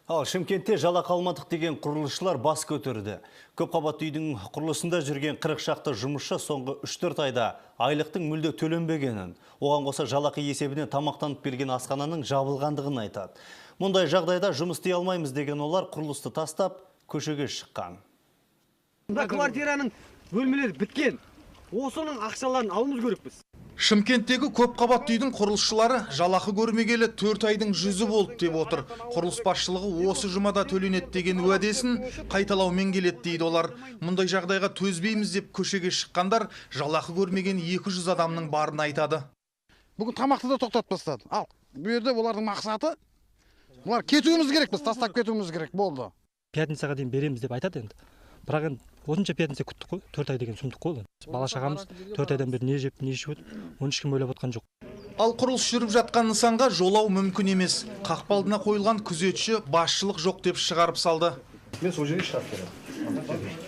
Ал Шымкентте жалақы алмадық деген құрылысшылар бас көтерді. Көпқабатты үйдің құрылысында жүрген 40 шақты жұмысшы соңғы 3-4 айда айлықтың мүлде төленбегенін, оған қоса жалақы есебінен тамақтанып берген асхананың жабылғандығын айтады. Мұндай жағдайда жұмыс істей алмаймыз деген олар құрылысты тастап көшеге шыққан. Мына квартираның бөлмелері біткен. Осының ақшаларын алуымыз керекпіз. Шымкенттегі көпқабатты үйдің құрылысшылары жалақы көрмегелі 4 айдың жүзі болды деп отыр. Құрылыс басшылығы осы жұмада төленеді деген уәдесін қайталаумен келеді дейді олар. Мұндай жағдайға төзбейміз деп көшеге шыққандар жалақы көрмеген 200 адамның барын айтады. Бүгін тамақты да тоқтатып тастады. Ал бұл жерде олардың мақсаты, бұлар кетуіміз керек, біз тастап кетуіміз керек болды. Пятницаға дейін береміз деп айтады енді. Бірақ енді осынша пятница күттік қой, 4 ай деген сұмдық қой. Бала шағамыз 4 айдан бері не жеп, не ішіп отыр, оны ешкім ойлап отқан жоқ. Ал құрылыс жүріп жатқан нысанға жолау мүмкін емес. Қақпа алдына қойылған күзетші басшылық жоқ деп шығарып салды. Мен сол жерге шығарып беремін.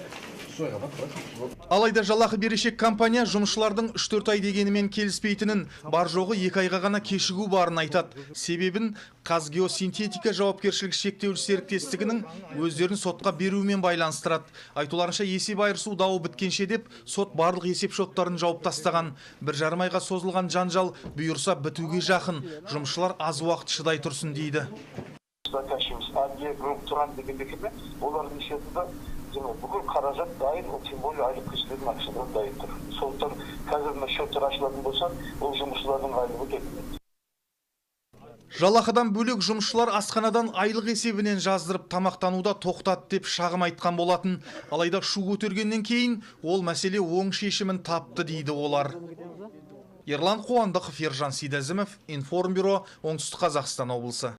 Алайда жалақы берешек компания жұмысшылардың 3-4 ай дегенімен келіспейтінін, бар жоғы 2 айға ғана кешігу барын айтады. Себебін Қазгеосинтетика жауапкершілігі шектеулі серіктестігінің өздерін сотқа беруімен байланыстырады. Айтуларынша, есеп айырысу дауы біткенше деп сот барлық есеп шоттарын жауып тастаған. 1,5 айға созылған жанжал бұйырса бітуге жақын. Жұмысшылар аз уақыт шыдай тұрсын дейді. Заказчимыз АГ Групп Тұран деген мекеме, олардың есебінде бүкіл қаражат дайын, ол тем более айлық кісілердің ақшалары дайын тұр. Сондықтан қазір мына счеттар ашылатын болса, ол жұмысшылардың айлығы төленеді. Жалақыдан бөлек жұмысшылар асханадан айлық есебінен жаздырып тамақтануда тоқтат деп шағым айтқан болатын. Алайда шу көтергеннен кейін ол мәселе оң шешімін тапты дейді олар. Ерлан Қуандықов, Ержан Сейдәзімов, Информбюро, Оңтүстік Қазақстан облысы.